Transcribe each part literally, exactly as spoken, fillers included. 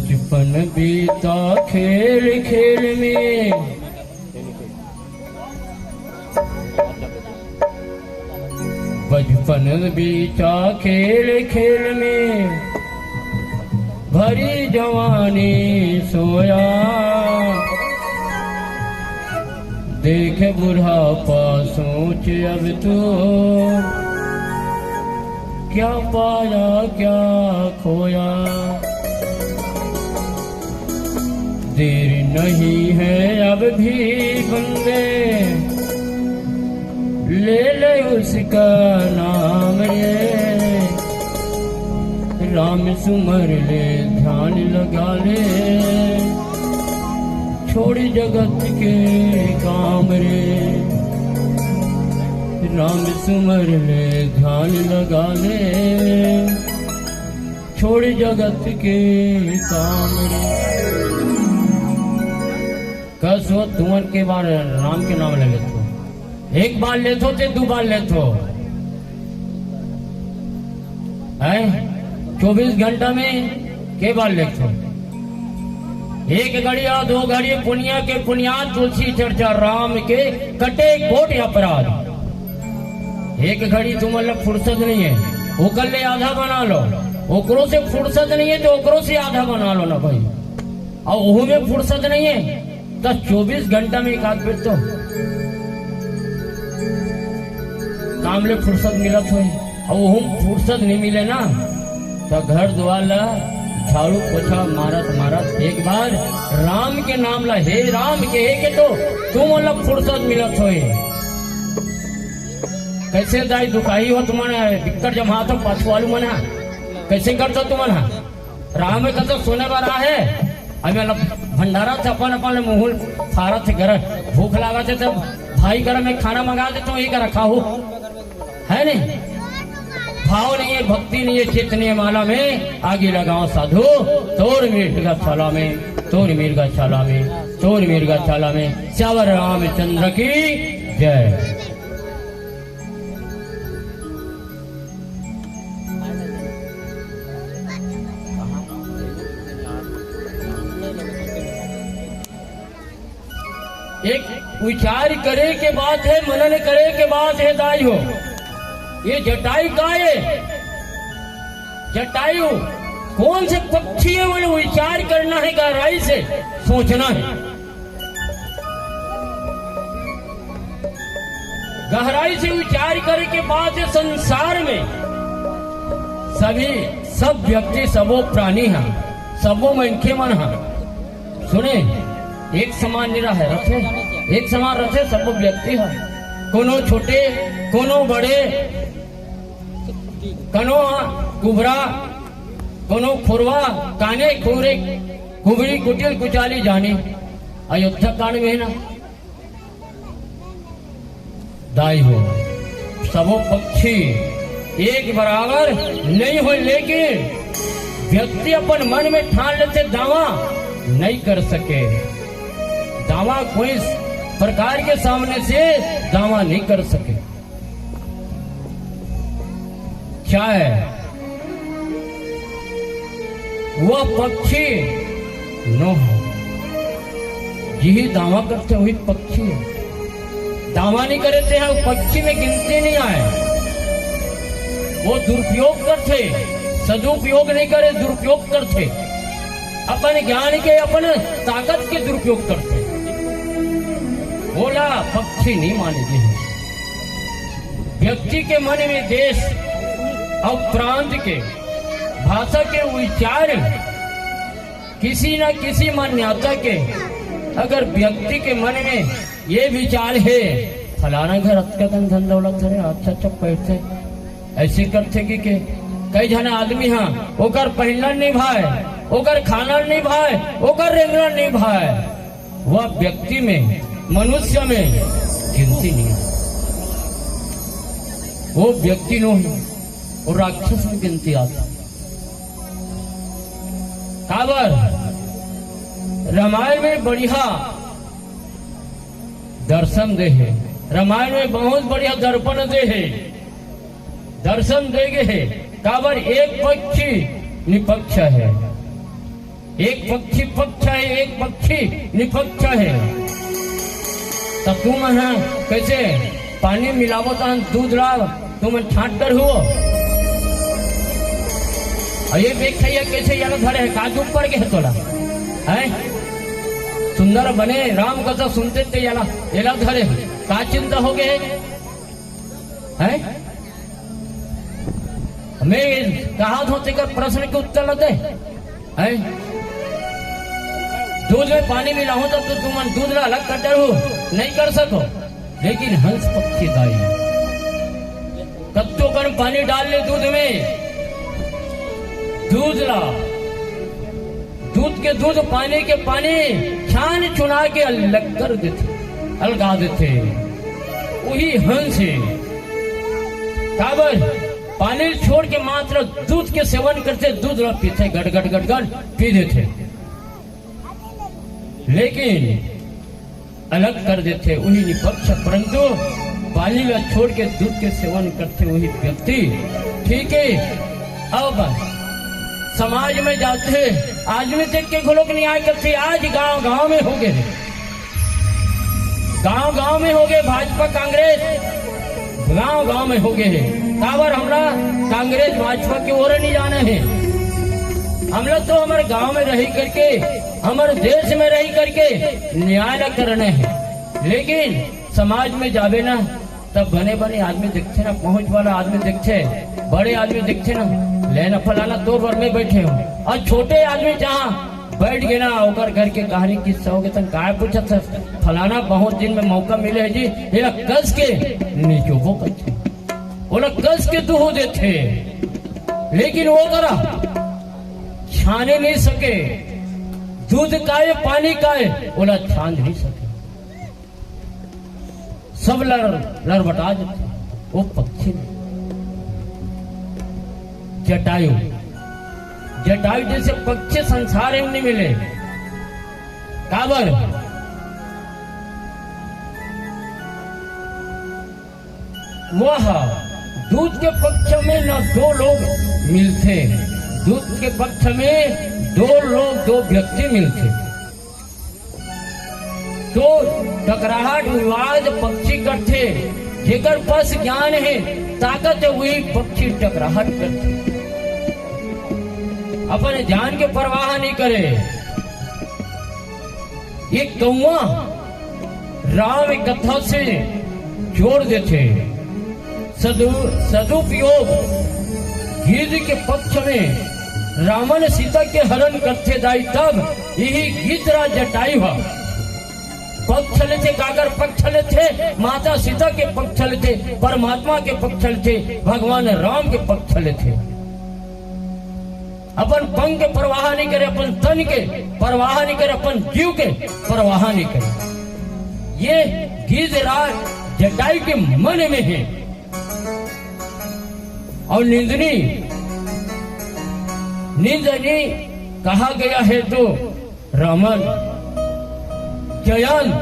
बचपन बीता खेल खेल में, बचपन बीता खेल खेल में, भरी जवानी सोया। देख बुढ़ापा सोच अब तू, क्या पाया क्या खोया। देर नहीं है अब भी बंदे, ले ले उसका नाम रे। राम सुमर ले, ध्यान लगा ले, छोड़ जगत के काम रे। राम सुमर ले, ध्यान लगा ले, छोड़ जगत के काम रे। कस हो तुमन के बार राम के नाम ले लेथो, एक बार लेथो ते दू बार लेथो, हैं? चौबीस घंटा में के बार लेथो? एक घड़ी या दो घड़ी पुनिया के पुनिया, तुलसी चर्चा राम के, कटे कोटि अपराध। एक घड़ी तुमन ला फुर्सत नहीं है, ओकर ले आधा बना लो, ओकरो से फुर्सत नहीं है तो ओकरो से आधा बना लो ना भाई। अउ ओहू में फुर्सत नहीं है तो चौबीस घंटा में एक आध बेर तो काम ले फुर्सत मिलत होही, अउ ओहू में फुर्सत नहीं मिले ना, तो घर दुआर ला झाड़ू पोछा मारत मारत एक बार राम के नाम ला, हे राम कहे के तो तुमन ला फुर्सत मिलत होही। कैसे दाई दुखाही हो तुमन, बिक्कट जमात हो पाछू वालू मन हा, कैसे करथो तुमन हा? राम में कतो सोने वाला है, अभी मतलब भंडारा से अपन अपन मुंह फारत से घर भूख लागत है तो भाई घर में खाना मंगा देता हूँ, ये कर रखा हो, है नहीं? भाव नहीं है, भक्ति नहीं है, चित्त नहीं है माला में, आगी लगाओ साधु, तोर मिर्गा छाला में, तोर मिर्गा छाला में, तोर मिर्गा छाला में, श्यावर रामचंद्र की जय। एक विचार करे के बात है, मनन करे के बात है दाई हो। ये जटायु का है? जटायु कौन से पक्षी है, वो विचार करना है, गहराई से सोचना है। गहराई से विचार करे के बाद ये संसार में सभी, सब व्यक्ति, सबो प्राणी हा, सबो मनखे मन हा, सुने, एक समान नहीं रहे, रथे, एक समान रथे, सबो व्यक्ति हा, कोनो छोटे, कोनो बड़े, कोनो कुबरा, कोनो खुरवा, काने खुरे, कुबरी, कुटिल, कुचाली जानी। अयोध्या कांड में है ना, दाई हो, सबो पक्षी एक बराबर नहीं हो, लेकिन व्यक्ति अपन मन में ठान लेथे, दावा नहीं कर सके। दावा कोई प्रकार के सामने से दावा नहीं कर सके। क्या है? वो पक्षी नोहे। जिही दावा करथे, वही पक्षी है। दावा नहीं करे ते हा, वो पक्षी में गिनती नहीं आए। वो दुरुपयोग करथे, सदुपयोग नहीं करे, दुरुपयोग करथे। अपन ज्ञान के, अपन ताकत के दुरुपयोग करथे। ओला पक्षी नहीं माने जिही। व्यक्ति के मन में देश अउ प्रांत के, भाषा के विचार, किसी न किसी मान्यता के, अगर व्यक्ति के मन में ये विचार हे, फलाना घर अतका कन धन दौलत हे, अच्छा अच्छा पैसे, ऐसे करथे कि के, कई झन आदमी हा, ओकर पहिनन नहीं भाय, ओकर खानन नहीं भाय, ओकर रेंगनन नहीं भाय, वह व्यक्ति में, मनुष्य में गिनती नहीं। वो व्यक्ति नोहे, वो राक्षस में गिनती आता। काबर? रामायण में बढ़िया दर्शन दे हे, रामायण में बहुत बढ़िया दर्पण दे हे, दर्शन दे गे हे। काबर? एक पक्षी निपक्ष है, एक पक्षी पक्ष हे, एक पक्षी निपक्ष हे। त तुमन ह कइसे पानी मिलावत हन दूध ला, तुमन छांट डरहू? अउ ये देख, ये कइसे एला धरे हे, का दुख पड़ गे हे तोला? हैं? सुंदर बने राम कथा सुनते ते एला, एला धरे हे, का चिंता हो गे हे? हैं? मैं कहा था तेकर प्रश्न के उत्तर ल दे। हैं? दूध में पानी मिलाहूं तब तो तुमन दूध ला अलग कर डरहू, नहीं कर सको। लेकिन हंस पक्षी दाई, कत्तो कन पानी डाल ले दूध में, दूध ला, दूध के दूध, पानी के पानी, छान छुना के अलग कर देथे, अलगा देथे। वही हंस हे। काबर? पानी छोड़ के मात्र दूध के सेवन करथे, दूध ला पीथे, गट गट गट गट पी देथे। लेकिन अलग कर देथे वही निपक्ष, परंतु पानी ला छोड़ के दूध के सेवन करथे वही व्यक्ति। ठीक हे, अब समाज में जाथे, आदमी देख के घलोक न्याय करथे। आज गांव गांव में हो गे हे, गांव गांव में हो गे भाजपा कांग्रेस, गांव गांव में हो गे हे। काबर? हमला कांग्रेस भाजपा के ओर नहीं जाना हे, हमला तो हमर गांव में रही करके, हमर देश में रही करके न्याय ला करना हे। लेकिन समाज में जाबे ना, तब बने बने आदमी देखथे ना, पहुंच वाला आदमी देखथे, बड़े आदमी देखथे ना, ले ना फलाना तोर बर में बैठे हों, अउ छोटे आदमी जहां बैठ गे ना, ओकर घर के कहानी किस्सा हो गे, तन काय पूछत हस? फलाना बहुत दिन में मौका मिले हे जी, एला कस के निचोबो करथे, ओला कस के दुहू देथे, लेकिन वो करा छाने नहीं सके, दूध काय पानी काय ओला छान नहीं सके। सब लर-, लरबटा देथे। वो पक्षी जटायु, जटायु जइसे पक्षी संसार में नहीं मिले। काबर? वह दूध के पक्ष में न दो लोग मिलथे, दूध के पक्ष में दो लोग, दो व्यक्ति मिलथे। तो टकराहट विवाद पक्षी करथे, जेकर पास ज्ञान हे, ताकत हे, वही पक्षी टकराहट करथे, अपन जान के परवाह नहीं करे। ये कौआ राम कथा से जोड़ देथे। सदु-, सदुपयोग गिद्ध के पक्ष में रावण सीता के हरण करथे दाई, तब यही गिद्ध राज जटायु ह पक्ष लेथे। काकर पक्ष लेथे? माता सीता के पक्ष लेथे, परमात्मा के पक्ष लेथे, भगवान राम के पक्ष लेथे। अपन पंग के परवाह नहीं करे, अपन तन के परवाह नहीं करे, अपन जीव के परवाह नहीं करे। ये गिद्ध राज जटायु के मन में हे। अउ निंदनीय, निंदनीय कहा गया हे तो रावण, जयंत,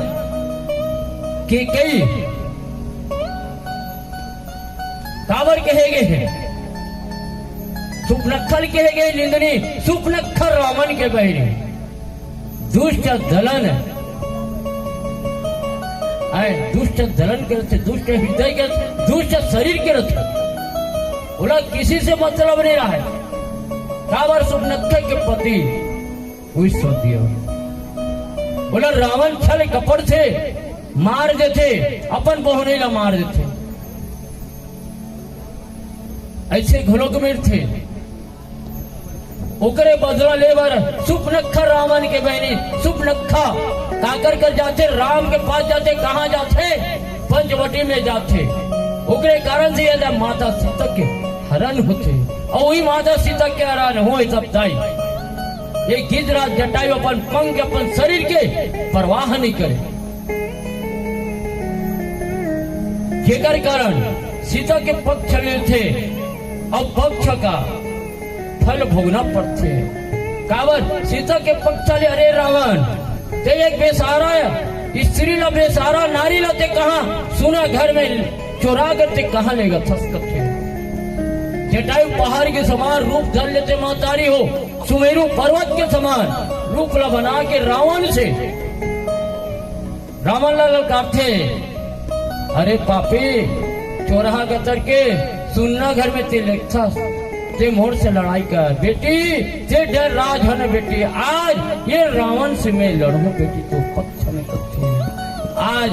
केकई काबर कहे गे हे? सुपनक्खा ल कहे गे निंदनीय, सुपनक्खा रावण के बहिनी। दुष्ट दलन, आय, दुष्ट दलन के रथे, दुष्ट हृदय के रथे, दुष्ट शरीर के रथे। ओला किसी से मतलब नहीं रहा हे। काबर? सुपनक्खा के पति विश्वदेव। ओला रावण छल कपट से मार देथे, अपन बहनोई ला मार देथे। अइसे घलोक मिलथे। ओकरे बदला ले बर सुपनक्खा रावण के बहिनी, सुपनक्खा काकर कर जाथे, राम के पास जाथे, कहाँ जाथे? पंचवटी में जाथे। ओकरे कारण से यदि माता सीता के हरण होथे, अउ वही माता सीता के हरण होय तब दाई ये गिद्ध राज जटायु अपन पंख, अपन शरीर के परवाह नहीं करे, जेकर कारण सीता के पक्ष लेथे अउ पक्ष का फल भोगना पड़थे। काबर? सीता के पक्ष ले, अरे रावण, ते एक बेसहारा स्त्री ला, बेसहारा नारी ला ते कहाँ सुना घर में चोरा कर ते कहाँ लेगथस कथे? जटायु पहाड़ के समान रूप धर लेथे महतारी हो, सुमेरु पर्वत के समान रूप ला बना के रावण से, रावण ला ललकारथे, "अरे पापी, चोरहा गतर के, सुन्ना घर में ते लेटथस, ते मोर से लड़ाई कर बेटी, ते डर राज हन बेटी, आज ये रावण से मैं लड़हूं बेटी, तो पक्ष में करथे।" आज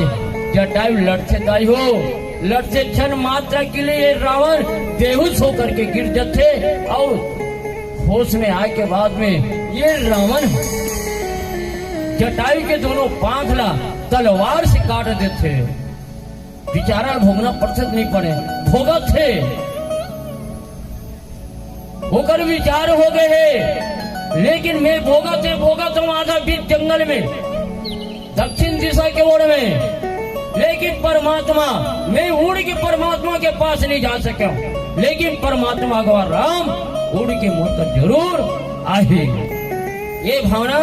जटायु लड़थे दाई हो, लड़थे, क्षण मात्र के लिए रावण बेहोश होकर के गिर जाथे और होश में आए के बाद में ये रावण जटायु के दोनों पांख ला तलवार से काट देथे। बिचारा भोगना पड़थे नहीं पड़े, भोगथे। ओकर विचार हो गए हे, लेकिन मैं भोगत हे, भोगत हूँ आधा बीच जंगल में, दक्षिण दिशा के ओर में, लेकिन परमात्मा, मैं उड़ के परमात्मा के पास नहीं जा सका, लेकिन परमात्मा भगवान राम उड़ के मोर तक जरूर आही। ये भावना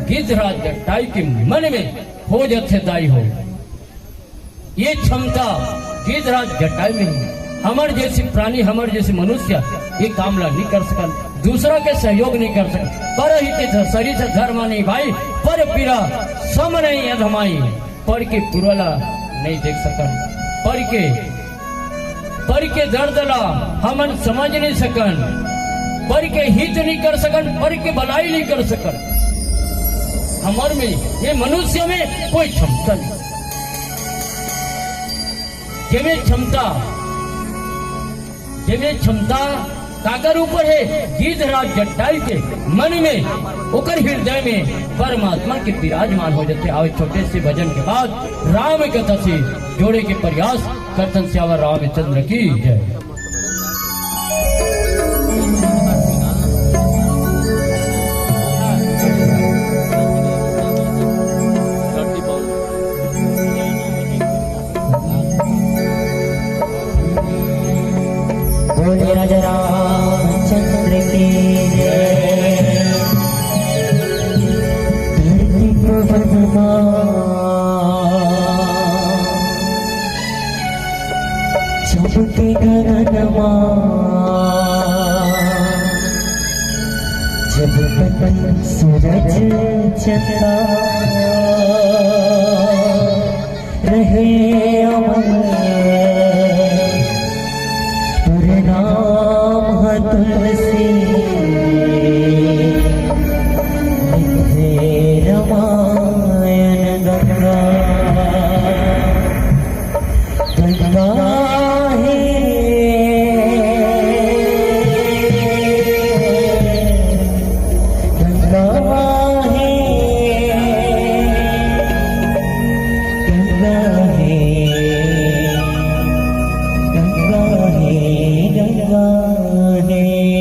गिद्धराज जटायु के मन में हो जाथे दाई हो। ये क्षमता गिद्धराज जटायु में हे। हमर जैसे प्राणी, हमर जैसे मनुष्य ये काम ला नहीं कर सकन, दूसरा के सहयोग नहीं कर सकन। परहित सरिस धर्म नहीं भाई, पर पीरा सम नहीं अधमाई। पर के पुरला नहीं देख सकन, पर के, पर के दर्द ला हमन समझ नहीं सकन, पर के हित नहीं कर सकन, पर के भलाई नहीं कर सकन। हमर में, ये मनुष्य में कोई क्षमता नहीं। जेमे क्षमता, जेमे क्षमता काकर ऊपर हे? गिद्धराज जटायु के मन में, ओकर हृदय में परमात्मा के विराजमान हो जाथे। आवे छोटे से भजन के बाद राम कथा से जोड़े के प्रयास करथन। सियावर रामचंद्र की जय। बोले राजा रामचंद्र की जय। धरती को बदमा, चमके गगनमा, जब तक सूरज चंदा रहे अमर, तोरे नाम ह तुलसी, लिखे रमायण गंगा। गंगा हे, गंगा हे, गंगा हे, गंगा हे, गंगा हे।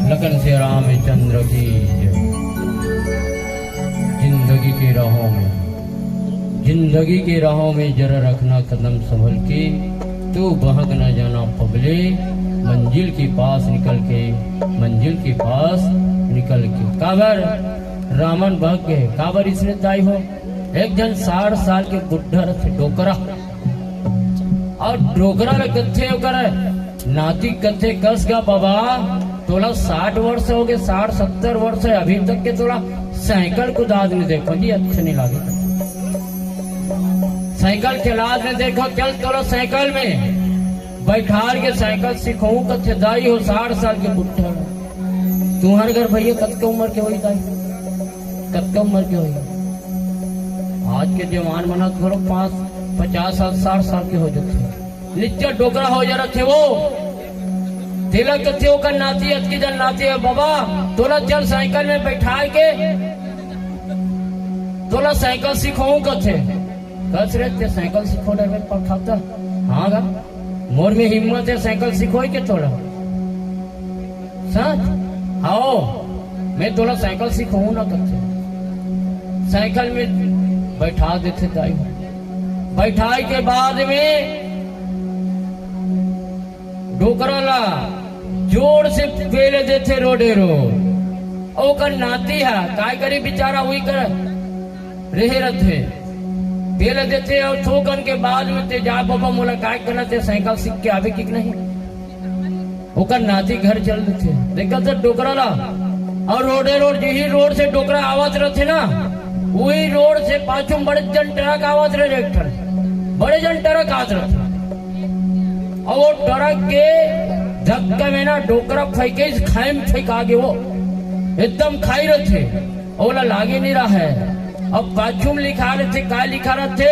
लखन सिया रामचंद्र की जय। जिंदगी के राहों में, जिंदगी के राहों में जरा रखना कदम संभल के, तू बहक न जाना पगले, मंजिल के पास निकल के, मंजिल के पास निकल के। काबर रामन बहक गए, काबर इसने दाई हो, एक झन साठ साल के बुढ़ा रथे डोकरा, अउ डोकरा ल कथे ओकर नाती कथे, कस गा बबा, तोला साठ वर्ष होगे, साठ सत्तर वर्ष हे, अभी तक के तोला साइकिल कुदात नइ देखंव जी, अच्छा नइ लागे। साइकिल चलात नइ देखंव, चल तोला साइकिल में बइठार के साइकिल सिखोहूं कथे दाई हो, साठ साल के बुढ़ा। तुंहर घर भइया कतका उमर के होही दाई? कतका उमर के होही? आज के जवान मन ह घलो पाँच, पचास साल, साठ साल के हो जाथे। निच्चट डोकरा हो जा रथे वो। तेला कथे ओकर नाती, अतकी जन नाती हे, बबा, तोला चल साइकिल में बइठाय के, तोला साइकिल सिखोहूं कथे। कस रे, तें साइकिल सिखोय डरबे पठाता? हां गा, मोर में हिम्मत हे साइकिल सिखोय के तोला। सच? आओ, मैं तोला साइकिल सिखोहूं ना कथे। साइकिल में बइठा देथे दाई। बइठाय के बाद में डोकरा ला जोर से पेल देथे रोडे रोड। अउ ओकर नाती ह काय करी बिचारा, उही कर रेहे रथे। पेल देथे अउ थोकन के बाद में, तें जा बबा, मोला काय करना, तें साइकिल सीख के आबे कि नहीं? ओकर नाती घर चल देथे। देखत हे डोकरा ला, अउ रोडे रोड, जिही रोड से डोकरा आवत रथे ना, उही रोड से पाछू में बड़े जन ट्रक आवत रहे, एक ठन बड़े जन ट्रक आवत रथे। अउ वो ट्रक के धक्का में ना डोकरा फेंके, खाई में फेंका गे वो, एकदम खाई रथे, ओला लागे नइ रहय। अब पाछू में लिखा रथे, काय लिखा रथे?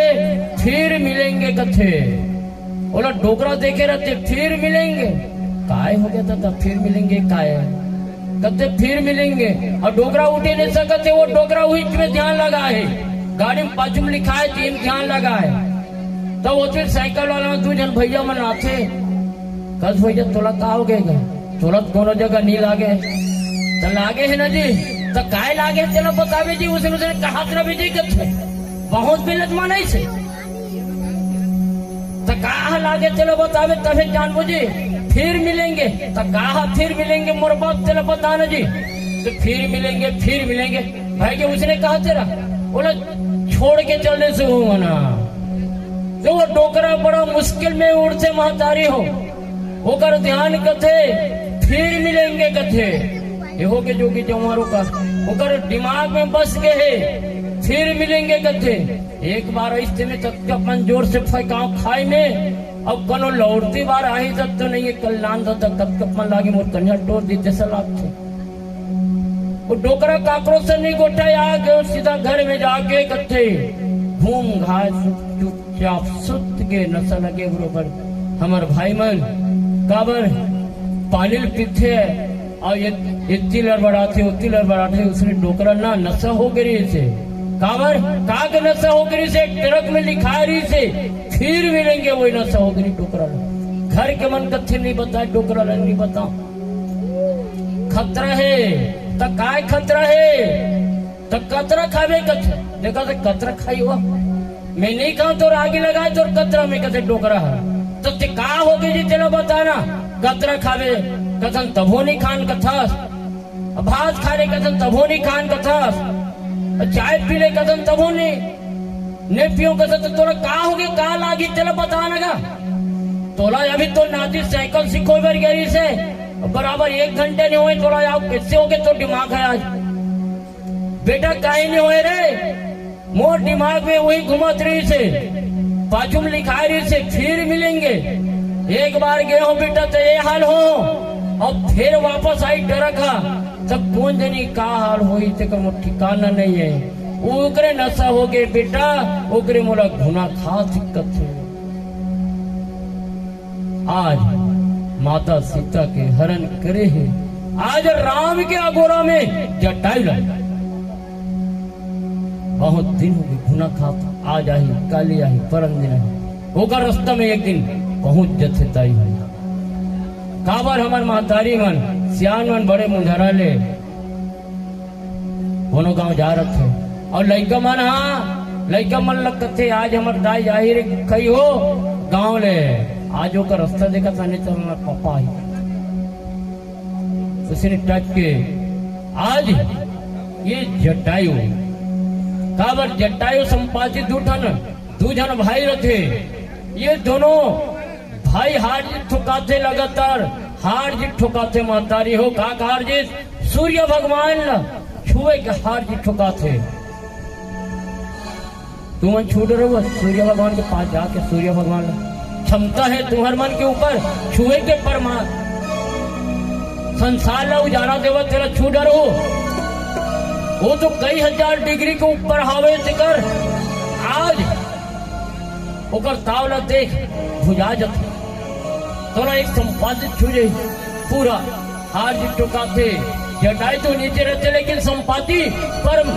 फिर मिलेंगे कथे। ओला डोकरा देखे रथे, फिर मिलेंगे। काय होगे दादा, फिर मिलेंगे काय? कथे फिर मिलेंगे। अउ डोकरा उठे नइ सकत हे, वो डोकरा उही में ध्यान लगाय हे, गाड़ी में पाछू में लिखा हे, तेन ध्यान लगाय हे। तब ओती साइकिल वाला में दू झन भइया मन आथे, कस भइया, तोला का होगे गा? तोला त कोनो जगह नइ लागे। त लागे हे ना जी, त काय लागे हे तेला बताबे जी, उसने, उसने कहात रहिबे जी कथे। बहुत मिलत मानइस हे। त का ह लागे तेला बताबे तभे जानबो जी। फिर मिलेंगे। त का ह फिर मिलेंगे मोर बाप, तेला बता ना जी। त फिर मिलेंगे, फिर मिलेंगे। भाई जी उसने कहा तेरा, बोला छोड़ के चलने से हूं ना। त वो डोकरा बड़ा मुश्किल में उठथे महतारी हो, ओकर ध्यान कथे, फिर मिलेंगे कथे। ये होगे जोगी जवारों का, ओकर दिमाग में बस गे हे, फिर मिलेंगे कथे। एक बार अइसे में तब अपन जोर से फेंकाव खाई में, अब कोनो लौटती बार आही तब तो नहीं, कल्याण दादा तब तो अपन लागे मोर कन्या टोर दी जइसे लागथे। वो डोकरा काकरो से नइ गोठियाय, आ गे सीधा घर में जाके कथे, घूम घाय सुत, चुपचाप सुत गे, नशा लगे बरोबर। हमर भाई मन काबर पानी ल पीथे अउ ए-, एती लड़बड़ाथे, ओती लड़बड़ाथे, उसने डोकरा ना नशा हो गे रहिसे। काबर? का के नशा हो गे रहिसे? ट्रक में लिखाय रहिसे, फिर मिलेंगे, वही नशा हो गे रहिसे डोकरा ला। घर के मन कथे नइ बताय, डोकरा ला नइ बताव। खतरा हे, त काय खतरा हे? त कतरा खाबे कथे, देखा त कतरा खाई हो। मैं नइ खांव तोर आगी लगाय तोर कतरा में, कथे डोकरा ह। त तें का होगे जी तेला बता ना, कतरा खाबे कथन तभो नइ खान कथस, भात खा ले कथन तभो नइ खान कथस, चाय पी ले कथन तभो नइ, नइ पींव कथस, त तोला का होगे, का लागी तेला बता ना गा। तोला अभी तोर नाती साइकिल सिखोय बर गे रहिसे, बराबर एक घंटा नइ होय तोला, अउ कइसे होगे तोर दिमाग ह आज? बेटा, काहीं नइ होय रे, मोर दिमाग में उही घूमत रहिसे, पाछू में लिखाय रहिसे, फिर मिलेंगे। एक बार गे हों बेटा, त ये हाल हो, अब फिर वापस आही ट्रक ह, त कोन जनी का हाल होही, तेकर मोर ठिकाना नइ हे। ओकरे नशा होगे बेटा, ओकरे मोला घुना खात कथे। आज माता सीता के हरण करे हे, आज राम के अगोरा में जटायु ला। बहुत दिन होगे घुना खात, आज आही, काली आही, परन दिन आही। ओकर रस्ता में एक दिन पहुंच जथे ताई हो। काबर हमर महतारी मन, सियान मन बड़े मुंधरा ले कोनो गांव जा रथे। अउ लइका मन, हां, लइका मन ल कथे, "आज हमर दाई जाही रे कई हो गांव ले, आज ओकर रास्ता देखत हन, चल ना पापा ही।" उसी ने टच के आज ये जटायु, काबर जटायु संपाति दू ठन, दू झन भाई रथे। ये दोनों भाई हार जीत ठुकाथे लगातार, हार जीत ठुकाथे। महतारी हो का हार जीत? सूर्य भगवान ल छुए के हार जीत ठुकाथे। तुमन छू डरहू सूर्य भगवान के पास जाके, सूर्य भगवान ल क्षमता हे तुम्हर मन के ऊपर छुए के परमा-, संसार ला उजाला देवत तेला छू डरहू। वो तो कई हजार डिग्री के ऊपर हावे, तेकर आज ओकर ताव ला देख भुजा जथे। तोला एक संपाति छू जाही, पूरा हार जीत ठुकाथे। जटायु तो नीचे रथे, लेकिन संपाति परम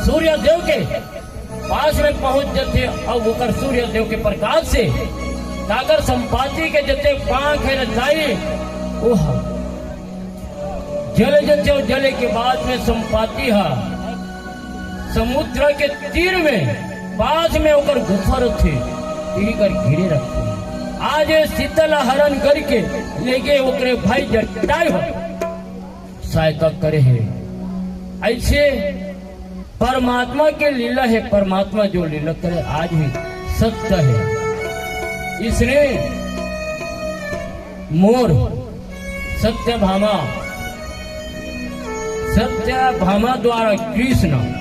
सूर्य देव के पास में पहुंच जथे। अउ ओकर सूर्य देव के प्रकाश से काकर संपाति के जते पांख हे रचाई, ओह जल जथे। अउ जले के बाद में संपाति हा समुद्र के तीर में पास में ओकर गुफा रथे, इही कर घिरे रखे। आज ये सीता ला हरण करके लेगे ओकरे भाई जटायु हो सहायता करे हे। ऐसे परमात्मा के लीला हे, परमात्मा जो लीला करे आज भी सत्य हे। इसने मोर सत्यभामा, सत्यभामा द्वारा कृष्ण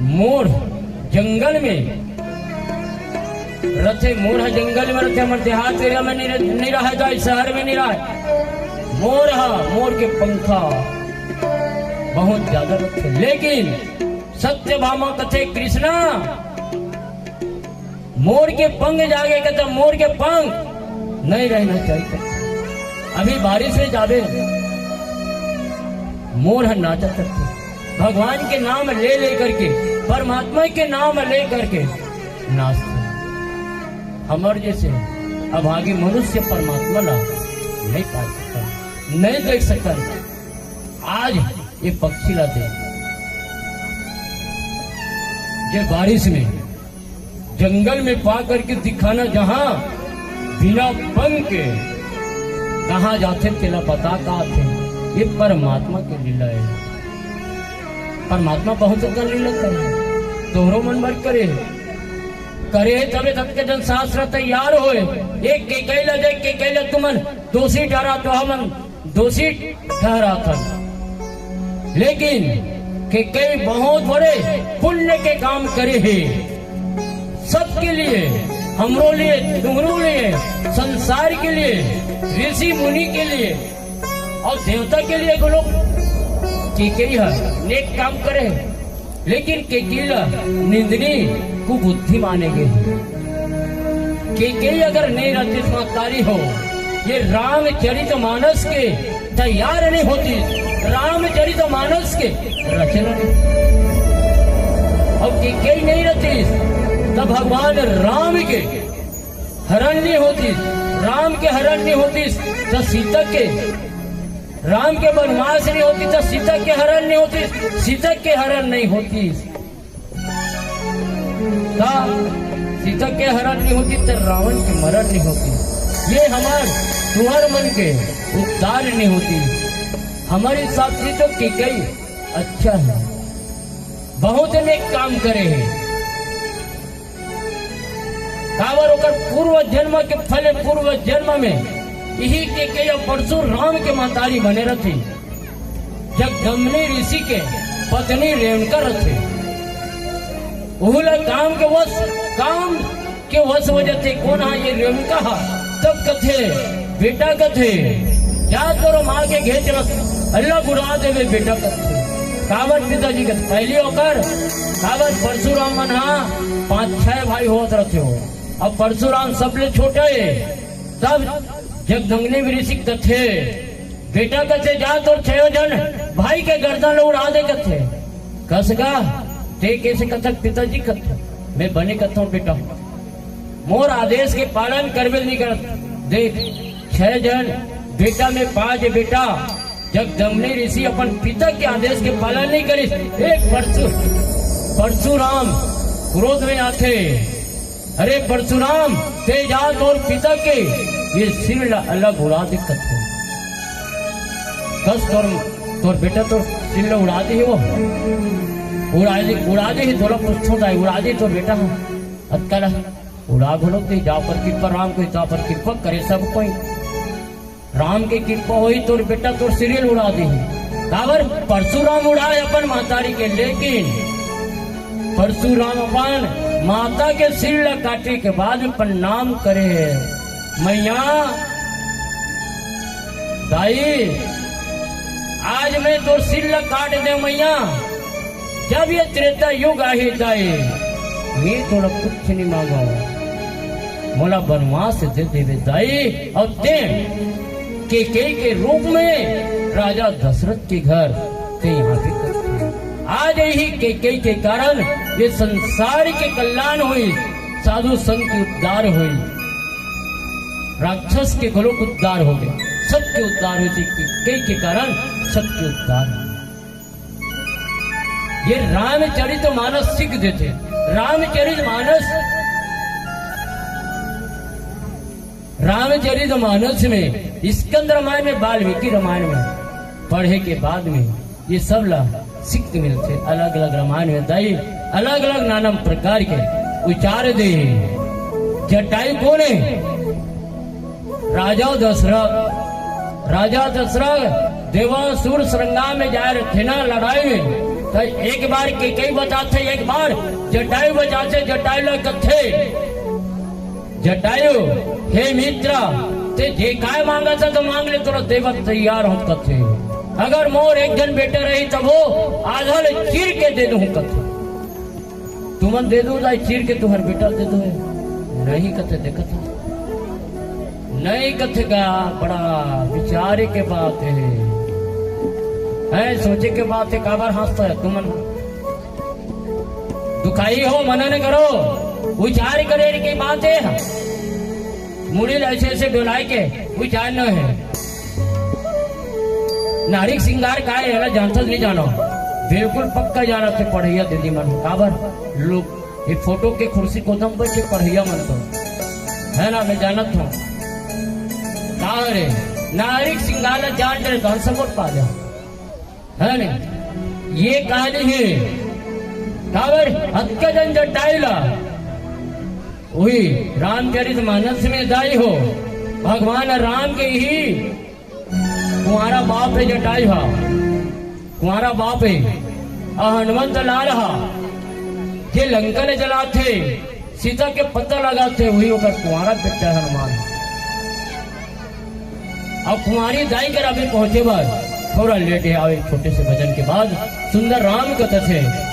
मोर जंगल में रथे, मोर ह जंगल में रथे, हमर देहात एरिया में नहीं रह-, नहीं रहे, जाए शहर में नहीं रहे। मोर ह, मोर के पंखा बहुत ज्यादा रथे, लेकिन सत्यभामा कथे, "कृष्णा, मोर के पंख जागे," कथे, "मोर के पंख नहीं रहना चाहिए।" अभी बारिश में जाबे, मोर ह नाचत रथे, भगवान के नाम ले ले करके, परमात्मा के नाम ले करके नाचथे। हमर जैसे अभागी मनुष्य परमात्मा ला नहीं पा सकन, नहीं देख सकन। आज ये पक्षी ला देख, जे बारिश में जंगल में पा करके दिखाना, जहां बिना पंख के कहां जाथे तेला बता का आथे। ये परमात्मा के लीला हे। परमात्मा बहुत अकन लीला करे, तोहरो मन बर करे, करे हे तबे तक के जन शास्त्र तैयार होए। एक केकई ला देख, केकई ला तुमन दोषी ठहरात हो, हमन दोषी ठहराथन, लेकिन केकई बहुत बड़े पुण्य के काम करे हे। सबके लिए, हमरो लिए, तुमरो लिए, संसार के लिए, ऋषि मुनि के लिए अउ देवता के लिए, को लोग केकई ह नेक काम करे हे। लेकिन केकई ला निंदनीय कुबुद्धि माने गे। केकई अगर नहीं रहती महतारी हो, ये रामचरित मानस के तैयार नहीं होती, रामचरित मानस के रचना नहीं। अउ केकई नहीं रहती त भगवान राम के हरण नहीं होती, राम के हरण नहीं होती, त सीता के, राम के वनवास नहीं होती, त सीता के हरण नहीं होती, सीता के हरण नहीं होती, त सीता के हरण नहीं होती, त रावण के मरण नहीं होती। ये हमर तुंहर मन के उपकार नहीं होती। हमर हिसाब से तो केकई अच्छा हे, बहुत नेक काम करे हे। काबर ओकर पूर्व जन्म के फल, पूर्व जन्म में इही केकई परशुराम के महतारी बने रथे। जगदम्बिनी ऋषि के पत्नी रेणुका रथे। उहू ला काम के वश, काम के वश हो जाथे। कोन हा ये रेणुका हा? तब कथे, बेटा कथे, जा तोर माँ के घेच रस अल्लाह बुरा देवे बेटा कथे। काबर पिताजी कथे, पहली ओकर, काबर परशुराम मन हा पांच छह भाई होत रथे हो। अब परशुराम सबले छोटा हे, तब जगदम्बिनी ऋषि कथे, बेटा कथे, जा तोर छयो जन भाई के गर्दन ल उड़ा दे कथे। कस गा, ते कैसे कथक पिताजी कथे, मैं बने कथों बेटा। मोर आदेश के पालन करबे नहीं करत। देख, छह जन बेटा में पांच बेटा, जब जमनी ऋषि अपन पिता के आदेश के पालन नहीं करिस, एक परशु परशुराम क्रोध में आथे, "अरे परशुराम, ते जा तोर पिता के ये सिर ला अलग उड़ा दे," कथे। "कस तोर, तोर बेटा तोर सिर ला उड़ा दे वो, उड़ा दे, उड़ा दे ही तोला पूछो दाई, उड़ा दे तोर बेटा हो।" अतका ला उड़ा घलो दे, जा पर कृपा राम के, जा पर कृपा करे सब कोई। राम के कृपा होई तोर बेटा तोर सिर ला उड़ा देही। काबर परशुराम उड़ाए अपन महतारी के, लेकिन परशुराम अपन माता के सिर ला काटे के बाद में प्रणाम करे हे, "मैया, दाई, आज मैं तोर सिर ला काट दे मैया, जब ये त्रेता युग आही दाई, मैं तोला कुछ नहीं मांगा, मोला वनवास दे देवे दाई।" और ते केकई के रूप में राजा दशरथ के घर ते यहाँ भी करते हैं। आज यही केकई के कारण ये संसार के कल्याण हुई, साधु संत के उद्धार हुई, राक्षस के घलोक उद्धार हो गए, सबके उद्धार हुई। केकई के कारण सबके उद्धार हुई। ये रामचरित मानस सीख देथे। रामचरित मानस, रामचरित मानस में, स्कंद रामायण में, वाल्मीकि रामायण में पढ़े के बाद में ये सब ला सीख मिलथे। अलग-अलग रामायण में दाई अलग-अलग नाना प्रकार के उचार दे हे। जटायु कोन हे? राजा दशरथ, राजा दशरथ देवासुर संग्राम में जाए रहिथे ना लड़ाई में, त एक बार केकई बचाथे, एक बार जटायु बचाथे। जटायु ला कथे, जटायु, हे मित्र, ते जे काय मांगत हे त मांग ले, तोला देवत तैयार हों कथे। अगर मोर एक झन बेटा रही तभो आधा ले चीर के दे दूं कथे। तुमन दे दो दाई चीर के, तुम्हर बेटा दे दो। नहीं कथे, देखत हो। नहीं कथे का, बड़ा विचारे के बात हे। हैं, सोचे के बात हे, काबर हंसता हे तुमन? दुखाई हो, मना न करो, विचार करे के बात हे। मुड़ी ला ऐसे ऐसे डोलाए के विचार न हे। नारी के श्रृंगार का हे, एला जानथस नहीं जानो? बिल्कुल पक्का जानत हे पढ़इया दीदी मन। काबर? लोग ये फोटो के कुर्सी कोदम पर के पढ़इया मन तो, है ना, मैं जानत हूँ। का रे, नारी के श्रृंगार ला जान डरे धन संपत्ति पा जा, है ने? ये कहानी हे। काबर? अतका जन जटायु ला, वही रामचरित मानस में दाई हो, भगवान राम के ही कुंवारा बाप हे जटायु हा, कुंवारा बाप हे। अउ हनुमंत लाल हा, जे लंका ले जलाथे, सीता के पता लगाथे, वही ओकर कुंवारा बेटा हनुमान। अउ कुंवारी दाई कर अभी पहुंचे बर थोड़ा लेट हे। आवे छोटे से भजन के बाद सुंदर राम कथा से